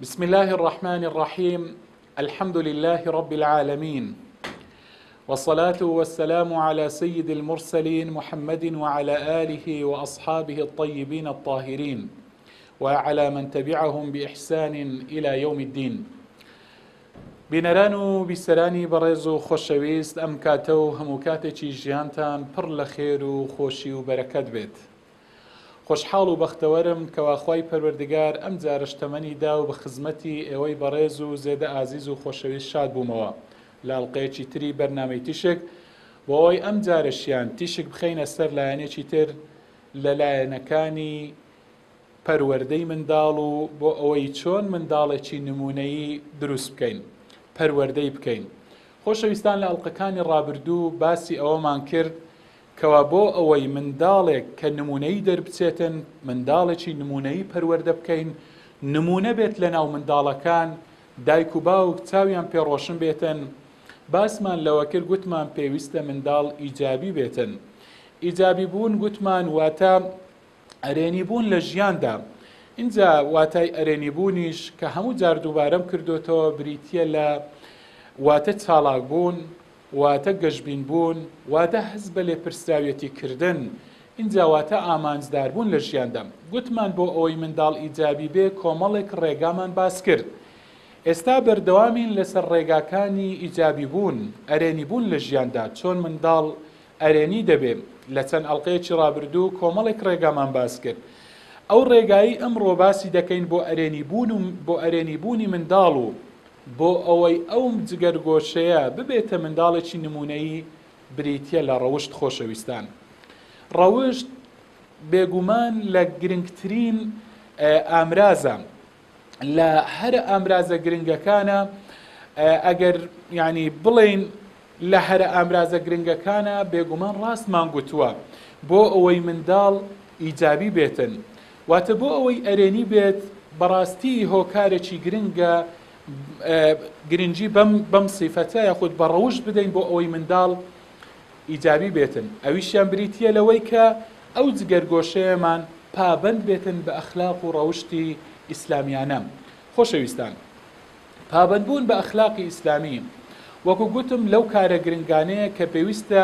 بسم الله الرحمن الرحيم الحمد لله رب العالمين والصلاة والسلام على سيد المرسلين محمد وعلى آله وأصحابه الطيبين الطاهرين وعلى من تبعهم بإحسان إلى يوم الدين. بینەران و بیسەرانی بەڕێز و خۆشەویست ئەم کاتە و هەموو کاتێکی ژیانتان پڕ لە خێر و خۆشی و بەرەکەت بێت. خۆشحاڵ و بەختەوەرم کەوا خوای پەروەردگار ئەم جارەش تەمەنی دا و بە خزمەتی ئێوەی بەڕێز و زێدە ئازیز و خۆشەویست شاد بوومەوە لە ئەڵقەیەکی تری بەرنامەی تیشک بۆ ئەوەی ئەم جارەشیان تیشک بخەینە سەر لایەنێکی تر لە لایەنەکانی پەروەردەی منداڵ و بۆ ئەوەی چۆن منداڵێکی نمونەیی دروست بکەین پەروەردەی بکەین. خۆشەویستان لە ئەڵقەکانی ڕابردوو باسی ئەوەمان کرد کەوا بۆ ئەوەی منداڵێک کە نمونەیی دەربچێتن، منداڵێکی نمونەیی پەروەردە بکەین، نمونە بێت لەناو منداڵەکان، دایک و باوک چاویان پێ ڕۆشن بێتن، باسمان لەوە کرد گوتمان پێویستە منداڵ ئیجابی بێتن. ئیجابی بوون گوتمان واتە ئەرێنی بوون لە ژیاندا. ئینجا واتای ئەرێنی بوونیش کە هەموو جار دووبارەم کردۆتەوە بریتییە لە واتە چالاک بوون، واتە گەشبین بوون، واتە هەست بە لێپرسراویەتی کردن، ئینجا واتە ئامانجدار بوون لە ژیاندا. گوتمان بۆ ئەوەی منداڵ ئیجابی بێ کۆمەڵێک ڕێگامان باس کرد. ئێستا بەردەوامین لەسەر ڕێگاکانی ئیجابی بوون، ئەرێنی بوون لە ژیاندا، چۆن منداڵ ئەرێنی دەبێ. لە چەند ئەڵقەیەکی ڕابردوو کۆمەڵێک ڕێگامان باس کرد. ئەو ڕێگایەی ئەمڕۆ باسی دەکەین بۆ ئەرێنی بوون و بۆ ئەرێنی بوونی منداڵ و بۆ ئەوەی ئەو جگەرگۆشەیە ببێتە منداڵێکی نموونەیی بریتییە لە ڕەوشت خۆشەویستان. ڕەوشت بێگومان لە گرنگترین ئامرازە لە هەرە ئامرازە گرنگەکانە ئەگەر یعنی بڵێین لە هەرە ئامرازە گرنگەکانە بێگومان ڕاستمان گوتووە بۆ ئەوەی منداڵ ئیجابی بێتن واتە بۆ ئەوەی ئەرێنی بێت بەڕاستی هۆکارێکی گرنگە گرنگی بەم بەم سیفەتە یاخود بە ڕەوشت بدەین بۆ ئەوەی منداڵ ئیجابی بێتن ئەویشیان بریتییە لەوەی کە ئەو جگەرگۆشەیەمان پابەند بێتن بە ئەخلاق و ڕەوشتی ئیسلامیانە خۆشەویستان پابەندبوون بە ئەخلاقی ئیسلامی وەکو گوتم لەو کارە گرنگانەیە کە پێویستە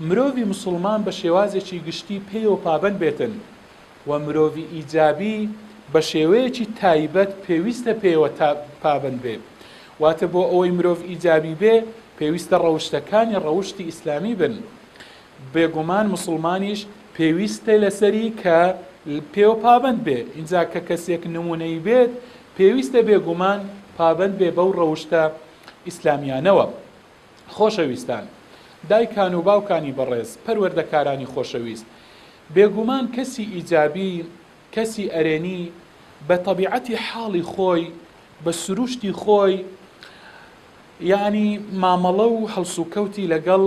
مرۆڤی مسوڵمان بە شێوازێکی گشتی پێیەوە پابەند بێتن و مرۆڤی ئیجابی بە شێوەیەکی تایبەت پێویستە پێیەوە پابەند بێ واتە بۆ ئەوەی مرۆڤ ئیجابی بێ پێویستە ڕەوشتەکانی ڕەوشتی ئیسلامی بن بێگومان مسوڵمانیش پێویستە لەسەری کە پێوە پابەند بێ ئینجا کە کەسێک نمونەی بێت پێویستە بێگومان پابەند بێ بەو ڕەوشتە ئیسلامیانەوە. خۆشەویستان، دایکان و باوکانی بەڕێز، پەروەردەکارانی خۆشەویست، بێگومان کەسی ئیجابی، کەسی ئەرێنی بە تەبیعەتی حاڵی خۆی، بە سروشتی خۆی، یەعنی مامەڵە و هەڵسوکەوتی لەگەڵ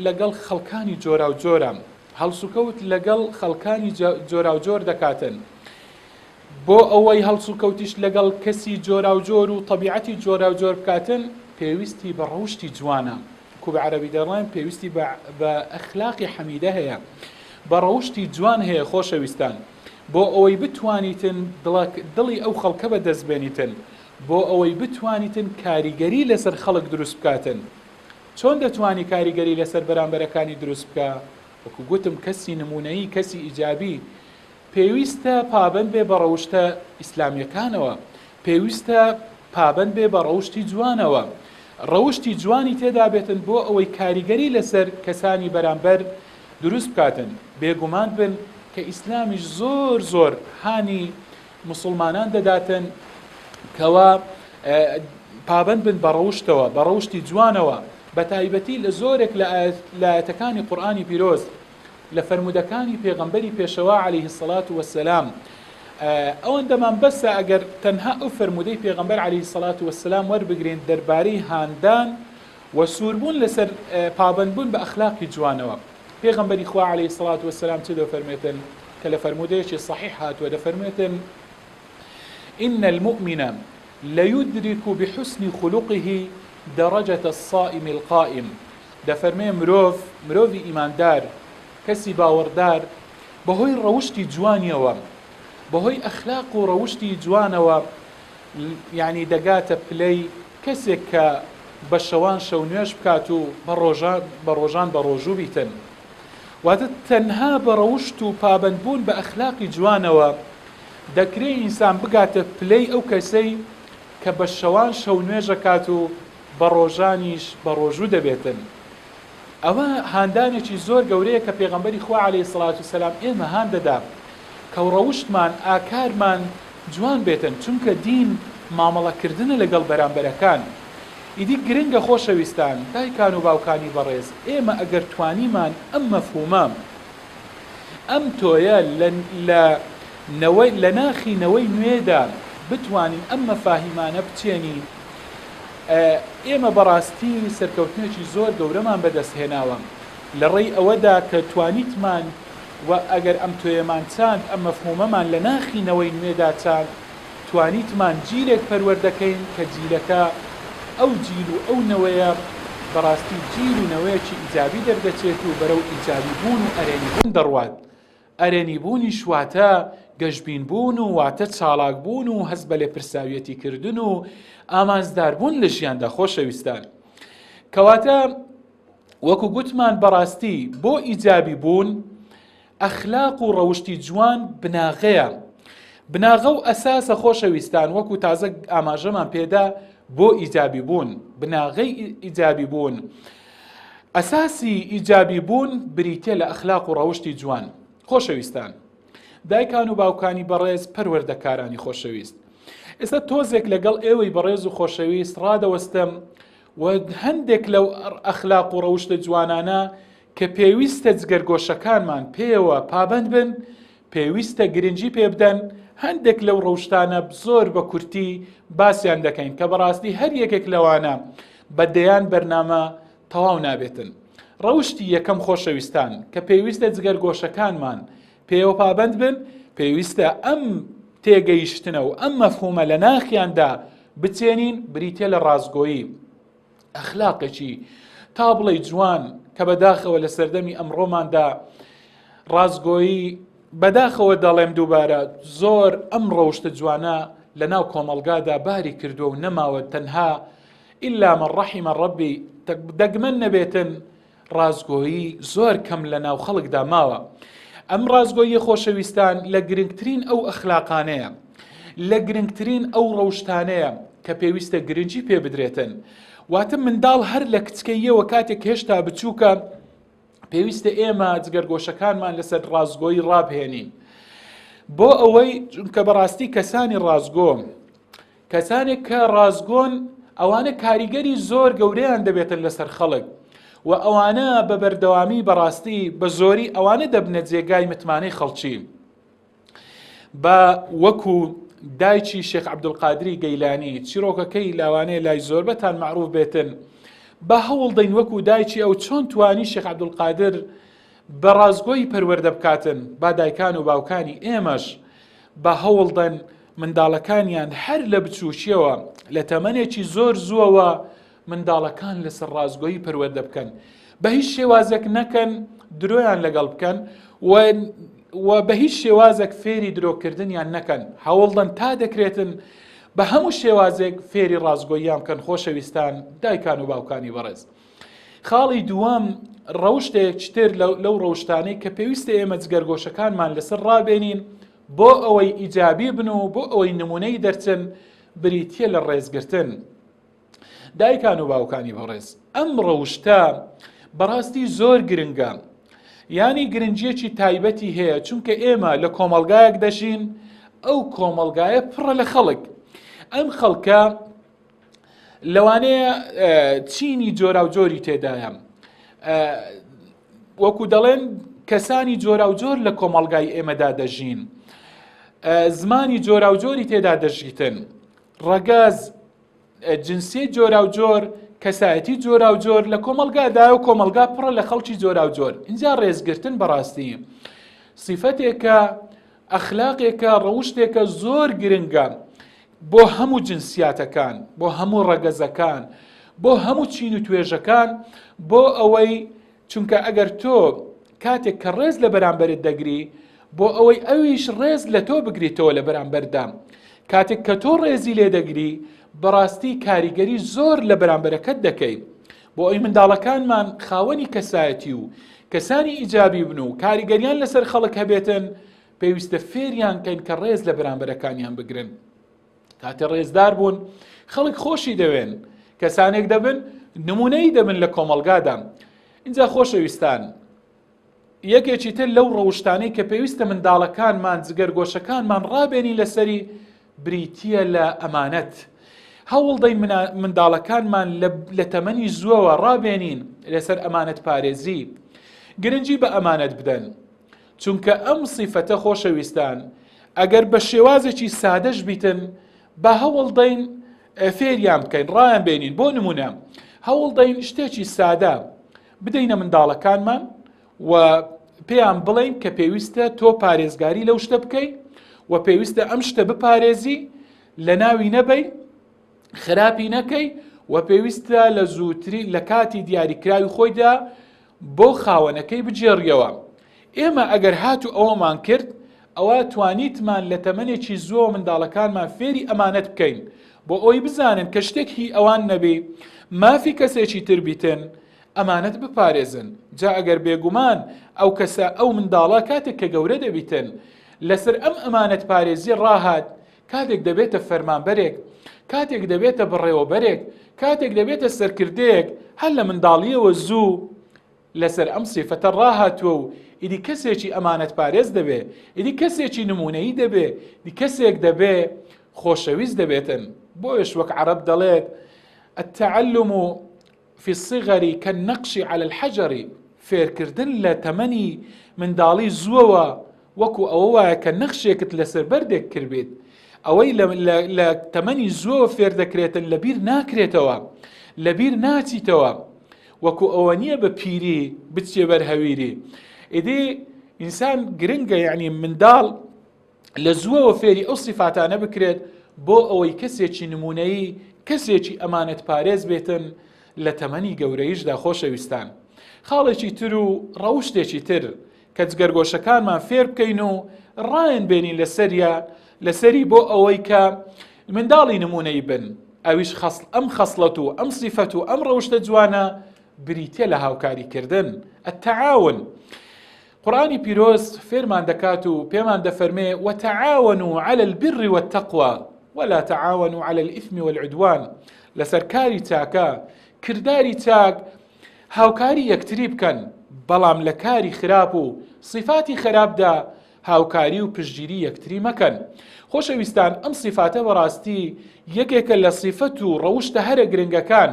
لەگەڵ خەڵکانی جۆراوجۆرە، هەڵسوکەوت لەگەڵ خەڵکانی جۆراوجۆر دەکاتن. بۆ ئەوەی هەڵسوکەوتیش لەگەڵ کەسی جۆراوجۆر و تەبیعەتی جۆراوجۆر بکاتن پێویستی بە ڕەوشتی جوانە وەکو بە عەرەبی دەڵێن پێویستی بە ئەخلاقی حەمیدە هەیە بە ڕەوشتی جوان هەیە خۆشەویستان بۆ ئەوەی بتوانیتن دڵی ئەو خەڵکە بەدەست بێنیتن بۆ ئەوەی بتوانیتن کاریگەری لەسەر خەڵک دروست بکاتن چۆن دەتوانی کاریگەری لەسەر بەرامبەرەکانی دروست بکە وەکو گوتم کەسی نمونەیی کەسی ئیجابی پێویستە پابەند بێ بە ڕەوشتە ئیسلامیەکانەوە، پێویستە پابەند بێ بە ڕەوشتی جوانەوە، ڕەوشتی جوانی تێدا بێتن بۆ ئەوەی کاریگەری لەسەر کەسانی بەرامبەر دروست بکاتن، بێگومان بن کە ئیسلامیش زۆر زۆر هانی موسڵمانان دەداتن کەوا پابەند بن بە ڕەوشتەوە، بە ڕەوشتی جوانەوە، بەتایبەتی لە زۆرێک لە ئایەتەکانی قورئانی پیرۆز لە فەرموودەکانی پێغەمبەری پێشەوا علیه الصلوة والسلام ئەوەندەمان بەسە ئەگەر تەنها ئەو فەرموودەی پێغەمبەر علیه الصلوة والسلام وەربگرین دەربارەی هاندان و سووربوون لەسەر پابەندبوون بە ئەخلاقی جوانەوە پێغەمبەری خوا علیه الصلوة والسلام چ دەفەرمێتن کە لە فەرموودەیەکی صحیح هاتووە دەفەرموێتن إن المؤمن ليدرك بحسن خلقه درجة الصائم القائم دەفەرمێ مرۆڤ، مرۆڤی ئیماندار، کەسی باوەڕدار، بەهۆی ڕەوشتی جوانیەوە، بەهۆی ئەخلاق و ڕەوشتی جوانەوە یانی دەگاتە پلەی کەسێک کە بە شەوان شەو نوێژ بکات و بە ڕۆژان بە ڕۆژان بە ڕۆژوو بیتن. واتە تەنها بە ڕەوشت و پابەندبوون بە ئەخلاقی جوانەوە دەکرێ ئینسان بگاتە پلەی ئەو کەسەی کە بە شەوان شەو نوێژ ئەکات و بە ڕۆژانیش بە ڕۆژوو دەبێتن. ئەوە هاندانێکی زۆر گەورەیە کە پێغەمبەری خوا علیە الصلوە والسلام ئێمە هان دەدا کە ڕەوشتمان ئاکارمان جوان بێتن چونکە دین مامەڵە کردنە لەگەڵ بەرامبەرەکان ئیدی گرنگە خۆشەویستان دایکان و باوکانی بەڕێز ئێمە ئەگەر توانیمان ئەم مەفهومە ئەم تۆیە لە لە نەوەی لە ناخی نەوەی نوێدا بتوانین ئەم مەفاهیمانە بچێنین ئێمە بەڕاستی سەرکەوتنێکی زۆر گەورەمان بەدەست هێناوە لە ڕێی ئەوەدا کە توانیتمان و ئەگەر ئەم تۆیەمان چاند، ئەم مەفهومەمان لە ناخی نەوەی نوێدا چاند، توانیتمان جیلێک پەروەردەکەین کە جیلەکە ئەو جیل و ئەو نەوەیە بەڕاستی جیل و نەوەیەکی ئیجابی دەردەچێت و بەرەو ئیجابی بوون و ئەرێنی بوون دەڕوات. ئەرێنی بوونیش واتە گەشبین بوون و واتە چاڵاک بوون و هەست بە لێپرساویەتی کردن و ئامانجدار بوون لە ژیاندا خۆشەویستان. کەواتە وەکو گوتمان بەڕاستی بۆ ئیجابی بوون ئەخلاق و ڕەوشتی جوان بناغەیە. بناغە و ئەساسە خۆشەویستان وەکو تازە ئاماژەمان پێدا بۆ ئیجابی بوون بناغەی ئیجابی بوون ئەساسی ئیجابی بوون بریتە لە ئەخلاق و ڕەوشتی جوان. خۆشەویستان، دایکان و باوکانی بەڕێز، پەروەردەکارانی خۆشەویست، ئێستا تۆزێک لەگەڵ ئێوەی بەڕێز و خۆشەویست ڕادەوەستم و هەندێک لەو ئەخلاق و ڕەوشتە جوانانە کە پێویستە جگەرگۆشەکانمان پێیەوە پابەند بن، پێویستە گرنگی پێ بدەن، هەندێک لەو ڕەوشتانە زۆر بە کورتی باسیان دەکەین کە بەڕاستی هەر یەکێک لەوانە بە دەیان بەرنامە تەواو نابێتن. ڕەوشتی یەکەم خۆشەویستان کە پێویستە جگەرگۆشەکانمان پێیەوە پابەند بن، پێویستە ئەم تێگەیشتنە و ئەم مەفهومە لە ناخیاندا بچێنین، بریتیە لە ڕاستگۆیی. ئەخلاقێکی تا بڵێی جوان کە بەداخەوە لە سەردەمی ئەمڕۆماندا ڕاستگۆیی بەداخەوە دەڵێم دووبارە زۆر ئەم ڕەوشتە جوانە لە ناو کۆمەڵگادا باری کردووە و نەماوە تەنها إلا من رحم ربی دەگمەن نەبێتن ڕاستگۆیی زۆر کەم لە ناو خەڵکدا ماوە. ئەم ڕاستگۆییە خۆشەویستان لە گرنگترین ئەو ئەخلاقانەیە، لە گرنگترین ئەو ڕەوشتانەیە کە پێویستە گرنگی پێ بدرێتن. واتە منداڵ هەر لە کچکەییەوە کاتێک هێشتا بچووکە پێویستە ئێمە جگەرگۆشەکانمان لەسەر ڕاستگۆیی ڕابهێنین بۆ ئەوەی چونکە بەڕاستی کەسانی ڕاستگۆ کەسانێک کە ڕاستگۆن ئەوانە کاریگەری زۆر گەورەیان دەبێتن لەسەر خەڵک و ئەوانە بە بەردەوامی بەڕاستی بە زۆری ئەوانە دەبنە جێگای متمانەی خەڵکی بە وەکو دایکی شێخ عەبدولقادری گەیلانی چیرۆکەکەی لاوانەیە لای زۆربەتان معروف بێتن بە هەوڵ دەین وەکو دایکی ئەو چۆن توانی شێخ عەبدولقادر بە ڕاستگۆی پەروەردە بکاتن با دایکان و باوکانی ئێمەش بە هەوڵدەن منداڵەکانیان هەر لە بچووکیەوە لە تەمەنێکی زۆر زووەوە منداڵەکان لەسەر ڕاستگۆیی پەروەردە بکەن بە هیچ شێوازێک نەکەن درۆیان لەگەڵ بکەن و و بە هیچ شێوازێک فێری درۆکردنیان نەکەن هەوڵدەن تا دەکرێتن بە هەموو شێوازێک فێری ڕاستگۆییان بکەن خۆشەویستان دایکان و باوکانی بەڕێز خاڵی دووەم ڕەوشتێکتر لەو ڕەوشتانەی کە پێویستە ئێمە جگەرگۆشەکانمان لەسەر ڕابێنین بۆ ئەوەی ئیجابی بن و بۆ ئەوەی نمونەی دەرچن بریتیە لە ڕێزگرتن دایکان و باوکانی بەڕێز ئەم ڕەوشتە بەڕاستی زۆر گرنگە ینی گرنگیەکی تایبەتی هەیە چونکە ئێمە لە کۆمەلگایەک دەژین ئەو کۆمەلگایە پڕە لە خەڵک ئەم خەڵکە لەوانەیە چینی جۆراوجۆری تێدایە وەکو دەڵێن کەسانی جۆراوجۆر لە کۆمەڵگای ئێمەدا دەژین زمانی جۆراوجۆری تێدا دەژیتن ڕەگەز جنسی جۆراوجۆر کەسایەتی جۆراوجۆر لە کۆمەلگادا و کۆمەلگا پڕە لە خەڵکی جۆراوجۆر اینجا ڕێزگرتن بەڕاستی سیفەتێکە ئەخلاقێکە ڕەوشتێکە زۆر گرنگە بۆ هەموو جنسیاتەکان، بۆ هەموو ڕەگەزەکان، بۆ هەموو چین و توێژەکان، بۆ ئەوەی چونکە ئەگەر تۆ کاتێک کە ڕێز لە بەرامبەرت دەگری بۆ ئەوەی ئەویش ڕێز لە تۆ بگریتەوە لە بەرامبەردا. کاتێک کە تۆ ڕێزی لێ دەگری بەڕاستی کاریگەری زۆر لە بەرامبەرەکەت دەکەی. بۆ ئەوی منداڵەکانمان خاوەنی کەسایەتی و کەسانی ئیجابی بن و کاریگەریان لەسەر خەڵک هەبێتن پێویستە فێریان کەین کە ڕێز لە بەرامبەرەکانیان بگرن. کاتێ ڕێزدار بوون خەڵک خۆشی دەوێن، کەسانێک دەبن نمونەیی دەبن لە کۆمەڵگادا. ئینجا خۆشەویستان یەکێکی تر لەو ڕەوشتانەی کە پێویستە منداڵەکانمان جگەرگۆشەکانمان ڕابێنین لەسەری بریتییە لە ئەمانەت. هەوڵدەین منداڵەکانمان لە تەمەنی زووەوە ڕابێنین لەسەر ئەمانەت پارێزی. گرنگی بە ئەمانەت بدەن. چونکە ئەم سیفەتە خۆشەویستان ئەگەر بە شێوازێکی سادەش بیتن با هەوڵدەین فێریان بکەین ڕایان بێنین بۆ نمونە هەوڵدەین شتێکی سادە بدەینە منداڵەکانمان و پێیان بڵێین کە پێویستە تۆ پارێزگاری لەو شتە بکەی و پێویستە ئەم شتە بپارێزی لە ناوی نەبەی خراپی نەکەی و پێویستە لە زووتری لە کاتی دیاریکراوی خۆیدا بۆ خاوەنەکەی بگێڕیەوە. ئێمە ئەگەر هاتوو ئەوەمان کرد، ئەوا توانیتمان لە تەمەنێکی زووەوە منداڵەکانمان فێری ئەمانەت بکەین، بۆ ئەوەی بزانن کە شتێک هی ئەوان نەبی، مافی کەسێکی تر بیتن، ئەمانەت بپارێزن. جا ئەگەر بێگومان ئەو کەسە، ئەو منداڵە کاتێک کە گەورە دەبیتن، لەسەر ئەم ئەمانەتپارێزیە ڕاهات، کاتێک دەبێتە فەرمانبەرێک، کاتێک دەبێتە بەڕێوەبەرێک، کاتێک دەبێتە سەرکردەیەک، هەر لە منداڵییەوە زوو لەسەر ئەم سیفەتە ڕاهاتووە و ئیدی کەسێکی ئەمانەتپارێز دەبێ، ئیدی کەسێکی نموونەیی دەبێ، ئیدی کەسێک دەبێ خۆشەویست دەبێتن. بۆیەش وەک عەرەب دەڵێت، التعلم فی الصغر کالنقش علی الحجر، فێرکردن لە تەمەنی منداڵی زووەوە وەکو ئەوە وایە کە نەخشێکت لەسەر بەردێک کردبێت، ئەوەی لە تەمەنی زووەوە فێر دەکرێتن لەبیر ناکرێتەوە، لەبیر ناچیتەوە، وەکو ئەوە نییە بە پیری بچیە بەر هەویری. ئیدی ئینسان گرنگە یعنی منداڵ لە زووەوە فێری ئەو سیفاتانە بکرێت بۆ ئەوەی کەسێکی نمونەیی کەسێکی ئەمانەت پارێز بێتن لە تەمەنی گەورەیشدا. خۆشەویستان خاڵێکی تر و ڕەوشتێکی تر کە جگەرگۆشەکانمان فێر بکەین و ڕایان بێنین لەسەریا لەسەری بۆ ئەوەی کە منداڵی نمونەی بن ئەویش خەسڵ ئەم خەسڵەت و ئەم سیفەت و ئەم ڕەوشتە جوانە بریتە لە هاوکاریکردن التعاون. قورئانی پیرۆز فێرمان دەکات و پێمان دەفەرمێ وتعاونوا علی البر والتقوی ولا تعاونوا علی الاثم والعدوان لەسەر کاری چاکە کرداری چاک هاوکاری یەکتری بکەن بەڵام لە کاری خراپ و صفاتی خراپدا هاوکاری و پشتگیری یەکتری مەکەن. خۆشەویستان ئەم صفاتە بەڕاستی یەکێکە لە صفەت و ڕەوشتە هەرە گرنگەکان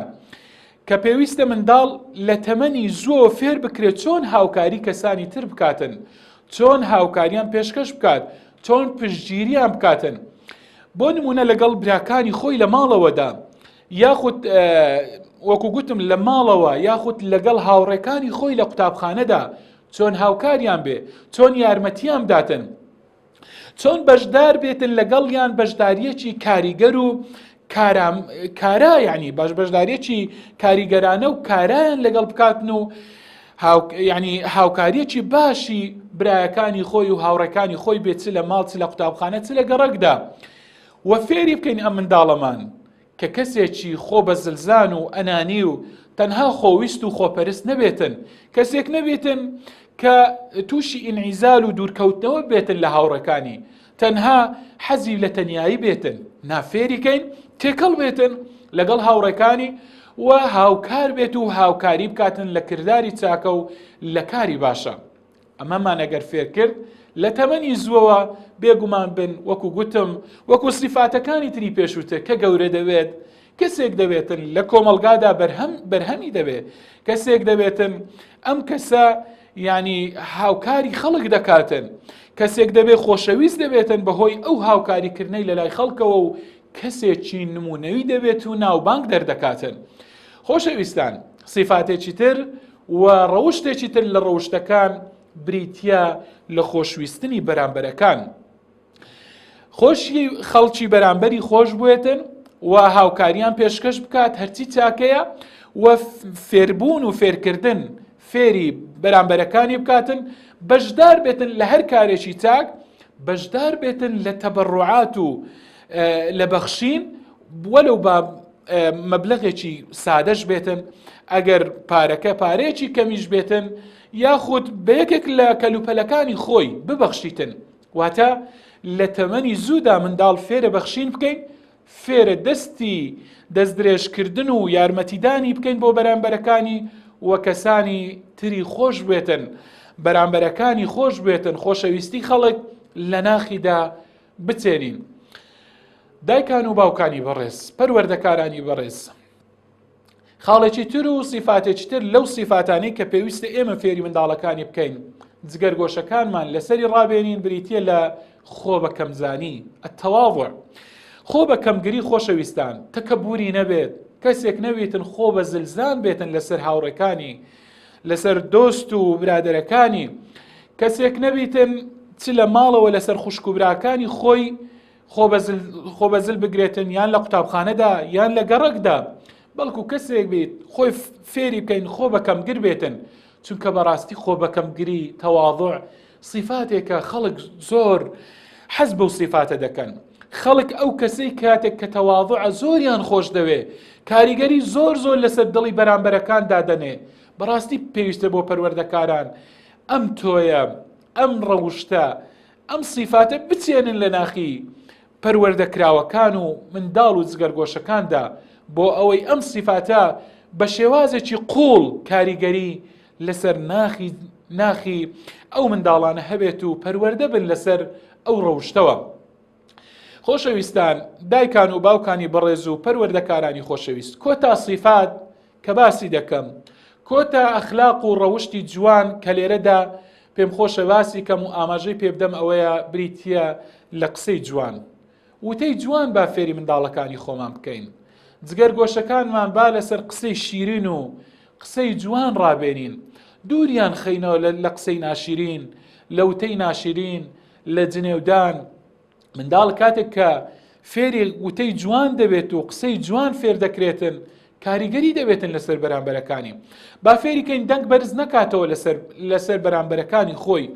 کە پێویستە منداڵ لە تەمەنی زووەوە فێر بکرێت چۆن هاوکاری کەسانی تر بکاتن، چۆن هاوکاریان پێشکەش بکات، چۆن پشتگیریان بکاتن. بۆ نمونە لەگەڵ براکانی خۆی لە ماڵەوەدا یاخود وەکو گوتم لە ماڵەوە یاخود لەگەڵ هاوڕێکانی خۆی لە قوتابخانەدا چۆن هاوکاریان بێ، چۆن یارمەتیان بداتن. چۆن بەشدار بێتن لەگەڵیان بەشداریەکی کاریگەر و کارا یعنی باش بەشداریەکی کاریگەرانە و کارایان لەگەڵ بکاتن و ینی هاوکاریەکی باشی برایەکانی خۆی و هاوڕێکانی خۆی بێت چ لە ماڵ چ لە قوتابخانە چ لە گەڕەکدا و فێری بکەین ئەم منداڵەمان کە کەسێکی خۆ بە زلزان و ئەنانی و تەنها خۆویست و خۆپەرست نەبێتن، کەسێک نەبێتن کە تووشی ئینعیزال و دوورکەوتنەوە بێتن لە هاوڕێکانی، تەنها حەزی لە تەنیایی بێتن، نا فێری کەین تێکەڵ بێتن لەگەڵ هاوڕێکانی و هاوکار بێت و هاوکاری بکاتن لە کرداری چاکە و لە کاری باشە. ئەمەمان ئەگەر فێر کرد لە تەمەنی زووەوە بێگومان بن وەکو گوتم وەکو سیفاتەکانی تری پێشووتر کە گەورە دەبێت کەسێک دەبێتن لە کۆمەڵگادا بەرهەم بەرهەمی دەبێت کەسێک دەبێتن ئەم کەسە ینی هاوکاری خەڵک دەکاتن کەسێک دەبێت خۆشەویست دەبێتن بەهۆی ئەو هاوکاریکردنەی لە لای خەڵکەوە و کەسێکی نمونەوی دەبێت و ناوبانگ دەردەکاتن خۆشەویستان سیفاتێکی تر و ڕەوشتێکی تر لە ڕەوشتەکان بریتییە لە خۆشویستنی بەرامبەرەکان. خۆشی خەڵکی بەرامبەری خۆش بوێتن و هاوکاریان پێشکەش بکات هەرچی چاکەیە و فێربوون و فێرکردن فێری بەرامبەرەکانی بکاتن بەشدار بێتن لە هەر کارێکی چاک بەشدار بێتن لە تەبەڕعات و لە بەخشین وەلو با مەبلەغێکی سادەش بێتن ئەگەر پارەکە پارەیەکی کەمیش بێتن یاخود بە یەکێک لە کەلوپەلەکانی خۆی ببەخشیتن واتە لە تەمەنی زوودا منداڵ فێرە بەخشین بکەین فێرە دەستی دەستدرێژکردن و یارمەتیدانی بکەین بۆ بەرامبەرەکانی و کەسانی تری خۆش بێتن بەرامبەرەکانی خۆش بێتن خۆشەویستی خەڵک لە ناخیدا بچێنین. دایکان و باوکانی بەڕێز، پەروەردەکارانی بەڕێز، خاڵێکی تر و سیفاتێکی تر لەو سیفاتانەی کە پێویستە ئێمە فێری منداڵەکانی بکەین جگەرگۆشەکانمان لەسەری ڕابێنین بریتە لە خۆ بە کەمزانی التواضع خۆ بە کەمگری خۆشەویستان تەکەبوری نەبێت کەسێک نەویتن خۆ بە زلزان بێتن لەسەر هاوڕێکانی لەسەر دۆست و برادەرەکانی کەسێک نەبیتن چ لە ماڵەوە لەسەر خوشک و براکانی خۆی خۆ بە زل بگرێتن یان لە قوتابخانەدا یان لە گەڕەکدا بەڵکو کەسێک بیت خۆی فێری بکەین خۆ بە کەمگر بێتن چونکە بەڕاستی خۆ بە کەمگری تەواضع سیفاتێکە خەڵک زۆر حەز بەو سیفاتە دەکەن خەڵک ئەو کەسەی کاتێک کە تەواضع زۆریان خۆش دەوێ کاریگەری زۆر زۆر لەسەر دڵی بەرامبەرەکان دادەنێ بەڕاستی پێویستە بۆ پەروەردەکاران ئەم تۆیە ئەم ڕەوشتە ئەم سیفاتە بچێنن لە ناخی پەروەردەکراوەکان و منداڵ و جگەرگۆشەکاندا بۆ ئەوەی ئەم سیفاتە بە شێوازێکی قوڵ کاریگەری لەسەر ناخی ناخی ئەو منداڵانە هەبێت و پەروەردە بن لەسەر ئەو ڕەوشتەوە. خۆشەویستان، دایکان و باوکانی بەڕێز و پەروەردەکارانی خۆشەویست، کۆتا سیفات کە باسی دەکەم، کۆتا ئەخلاق و ڕەوشتی جوان کە لێرەدا پێم خۆشە باسی کەم و ئاماژەی پێ بدەم ئەوەیە بریتییە لە قسەی جوان. وتەی جوان با فێری منداڵەکانی خۆمان بکەین. جگەرگۆشەکانمان با لەسەر قسەی شیرین و قسەی جوان ڕابێنین. دووریان خەینەوە لە قسەی ناشیرین، لە وتەی ناشیرین، لە جنێودان. منداڵ کاتێک کە فێری وتەی جوان دەبێت و قسەی جوان فێر دەکرێتن کاریگەری دەبێتن لەسەر بەرامبەرەکانی با فێریکەین دەنگ بەرز نەکاتەوە لەسەر لەسەر بەرامبەرەکانی خۆی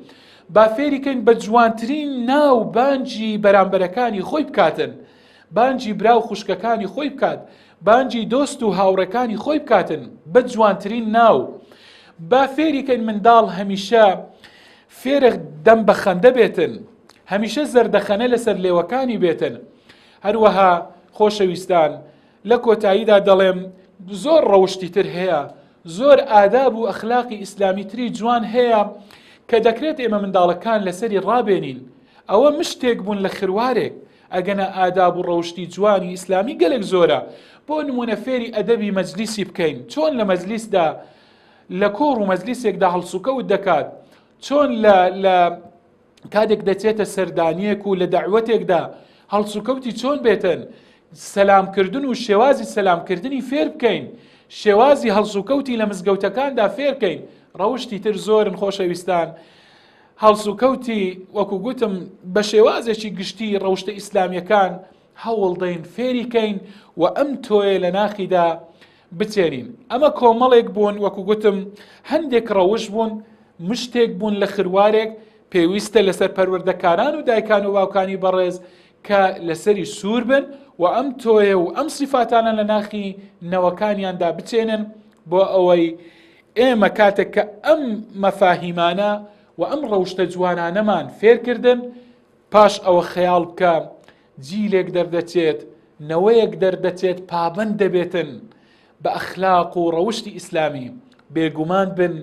با فێریکەین بە جوانترین ناو بانجی بەرامبەرەکانی خۆی بکاتن بانجی برا و خوشکەکانی خۆی بکات بانجی دۆست و هاوڕێکانی خۆی بکاتن بە جوانترین ناو با فێریکەین منداڵ هەمیشە فێرە دەم بە خەندە بێتن، هەمیشە زەردەخەنە لەسەر لێوەکانی بێتن. هەروەها خۆشەویستان لە کۆتاییدا دەڵێم زۆر ڕەوشتی تر هەیە، زۆر ئاداب و ئەخلاقی ئیسلامی تری جوان هەیە کە دەکرێت ئێمە منداڵەکان لەسەری ڕابێنین. ئەوە مشتێک بوون لە خروارێک، ئەگەنا ئاداب و ڕەوشتی جوانی ئیسلامی گەلێک زۆرە. بۆ نموونە فێری ئەدەبی مەجلیسی بکەین، چۆن لە مەجلیسدا لە کۆڕ و مەجلیسێکدا هەڵسوکەوت دەکات چۆن لە لە کاتێک دەچێتە سەردانیەک و لە داوەتێکدا هەڵسوکەوتی چۆن بێتن سەلامکردن و شێوازی سەلامکردنی فێر بکەین شێوازی هەڵسوکەوتی لە مزگەوتەکاندا فێرکەین ڕەوشتی تر زۆرن خۆشەویستان هەڵسوکەوتی وەکو گوتم بە شێوازێکی گشتی ڕەوشتە ئیسلامیەکان هەوڵدەین فێری کەین و ئەم تۆیە لە ناخیدا بچێنین. ئەمە کۆمەڵێک بوون وەکو گوتم هەندێک ڕەوش بوون، مشتێک بوون لە خروارێک، پێویستە لەسەر پەروەردەکاران و دایکان و باوکانی بەڕێز کە لەسەری سوور بن و ئەم تۆیە و ئەم سیفاتانە لە ناخی نەوەکانیاندا بچێنن بۆ ئەوەی ئێمە کاتێک کە ئەم مەفاهیمانە و ئەم ڕەوشتە جوانانەمان فێرکردن پاش ئەوە خەیاڵ بکە جیلێک دەردەچێت، نەوەیەک دەردەچێت پابەند دەبێتن بە ئەخلاق و ڕەوشتی ئیسلامی، بێگومان بن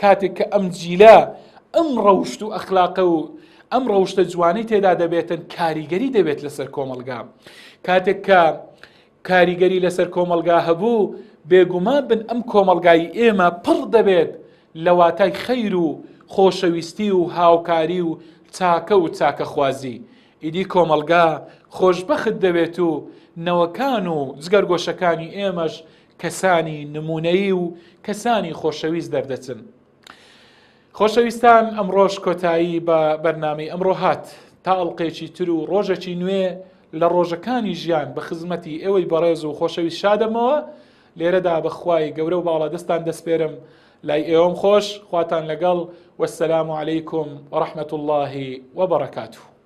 کاتێک کە ئەم جیلە ئەم ڕەوشت و ئەخلاقە و ئەم ڕەوشتە جوانەی تێدا دەبێتن کاریگەری دەبێت لەسەر کۆمەڵگا، کاتێک کە کاریگەری لەسەر کۆمەڵگا هەبوو بێگومان بن ئەم کۆمەڵگای ئێمە پڕ دەبێت لە واتای خەیر و خۆشەویستی و هاوکاری و چاکە و چاکەخوازی ئیدی کۆمەڵگا خۆشبەخت دەبێت و نەوەکان و جگەرگۆشەکانی ئێمەش کەسانی نمونەیی و کەسانی خۆشەویست دەردەچن. خۆشەویستان ئەمڕۆش کۆتایی بە بەرنامەی ئەمڕۆ هات تا ئەڵقەیەکی تر و ڕۆژێکی نوێ لە ڕۆژەکانی ژیان بە خزمەتی ئێوەی بەڕێز و خۆشەویست شادەمەوە لێرەدا بە خوای گەورە و باڵادەستان دەسپێرم لای ئێوەم خۆش خواتان لەگەڵ والسلام علیکم ورحمة اللە وبرکاته.